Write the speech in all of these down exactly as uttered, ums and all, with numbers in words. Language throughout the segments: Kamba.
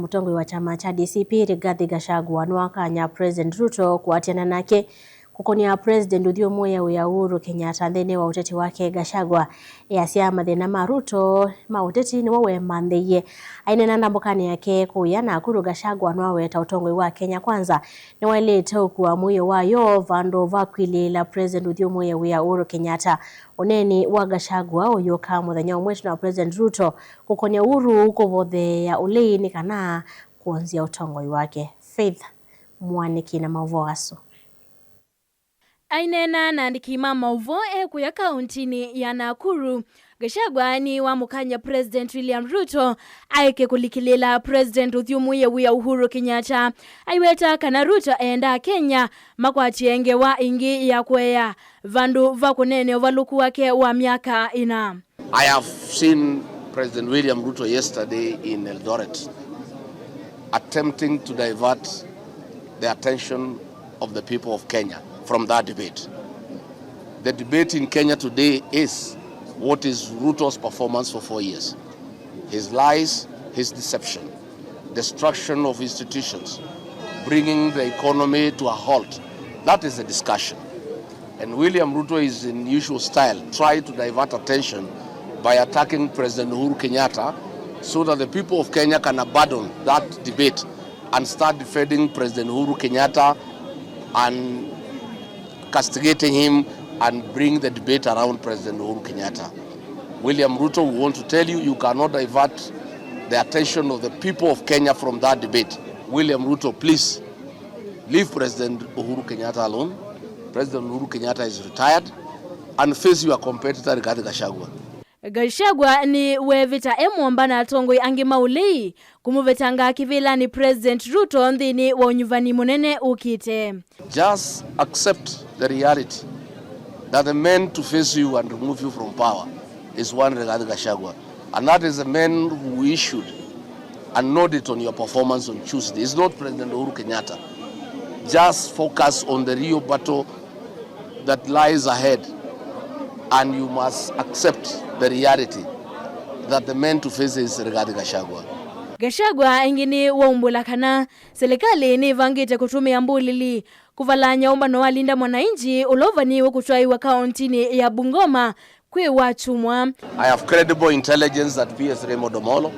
Mũtongoi wa kyama kya D C P Rigathi Gachagua nĩwakany'a President Ruto kũatĩana nake kũkũnĩa President ũthyũmũĩe wĩa Uhuru Kenyatta nthĩnĩ wa ũteti wake. Gachagua easya mathĩna ma Ruto ma ũteti nĩmo wemanthĩie. Aineena ndambũkanĩ yake kũya Nakuru, Gachagua nĩwaweta ũtongoi wa Kenya Kwanza nĩwaĩlĩte ũkua mũio wayo vandũ va kwilĩĩla President ũthyũmũĩe wĩa Uhuru Kenyatta. Ũneeni wa Gachagua ũyũka mũthenya ũmwe ĩtina wa President Ruto kũkũnĩa Uhuru kũvotheea ũlei nĩ kana kwonzya ũtongoi wake. Faith Mwaniki na maũvoo asu. Aineena na andĩki ma maũvoo e kũya kaũntinĩ ya Nakuru, Gachagua nĩwamũkany'a President William Ruto aeke kũlikĩlĩĩla President ũthyũmũĩe wĩa Uhuru Kenyatta. Aiweta kana Ruto endaa Kenya makwatye ngewa ĩngĩ ya kũea vandũ va kũneenea ũvalũku wake wa myaka ĩna. I have seen President William Ruto yesterday in Eldoret attempting to divert the attention of the people of Kenya from that debate. The debate in Kenya today is what is Ruto's performance for four years. His lies, his deception, destruction of institutions, bringing the economy to a halt. That is the discussion. And William Ruto is in usual style, try to divert attention by attacking President Uhuru Kenyatta so that the people of Kenya can abandon that debate and start defending President Uhuru Kenyatta and castigating him and bring the debate around President Uhuru Kenyatta. William Ruto, we want to tell you, you cannot divert the attention of the people of Kenya from that debate. William Ruto, please leave President Uhuru Kenyatta alone. President Uhuru Kenyatta is retired and face your competitor Rigathi Gachagua. Gachagua nĩweevĩta e mũmba na atongoi angĩ ma ũlei kũmũvetanga kĩvĩlanĩ President Ruto nthĩnĩ wa ũnyuvani mũnene ũkĩte. Just accept the reality that the man to face you and remove you from power is one Rigathi Gachagua. And that is the man who issued an audit on your performance on Tuesday. It's not President Uhuru Kenyatta. Just focus on the real battle that lies ahead, and you must accept the reality that the man to face is Rigathi Gachagua. Gachagua ĩngĩ nĩwaumbũla kana silikalĩ nĩĩvangĩte kũtũmĩa mbũlĩli kũvalany'a ũmbano wa Linda Mwananchi ũla ũvanĩĩwe kũtwaĩwa kaũntinĩ ya Bungoma kwĩ Wakyumwa. I have credible intelligence that P S Raymond Omolo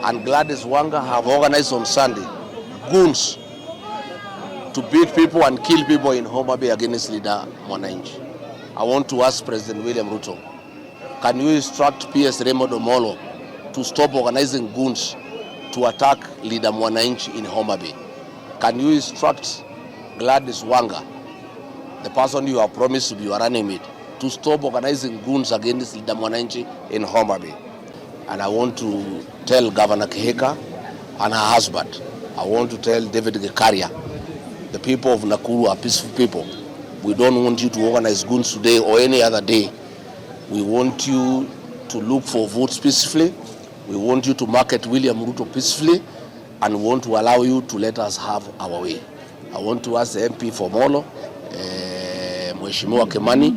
and Gladys Wanga have organized on Sunday goons to beat people and kill people in Homa Bay against Leader Mwananchi. I want to ask President William Ruto, can you instruct P S Raymond Omolo to stop organizing goons to attack Leader Mwananchi in Homa Bay? Can you instruct Gladys Wanga, the person you have promised to be your running mate, to stop organizing goons against Leader Mwananchi in Homa Bay? And I want to tell Governor Kihika and her husband, I want to tell David Gikaria, the people of Nakuru are peaceful people. We don't want you to organize goons today or any other day. We want you to look for votes peacefully. We want you to market William Ruto peacefully, and we want to allow you to let us have our way. I want to ask the M P for Molo, eh, Mheshimiwa Kimani,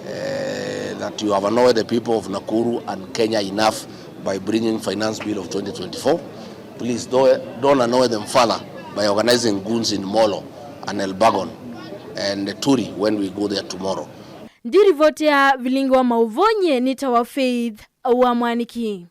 eh, that you have annoyed the people of Nakuru and Kenya enough by bringing Finance Bill of twenty twenty-four. Please don't, don't annoy them further by organizing goons in Molo and Elbagon and Turi when we go there tomorrow. Ndirivotea vilingi wa maũvoo nyie nĩ ta wa Faith wa Mwaniki.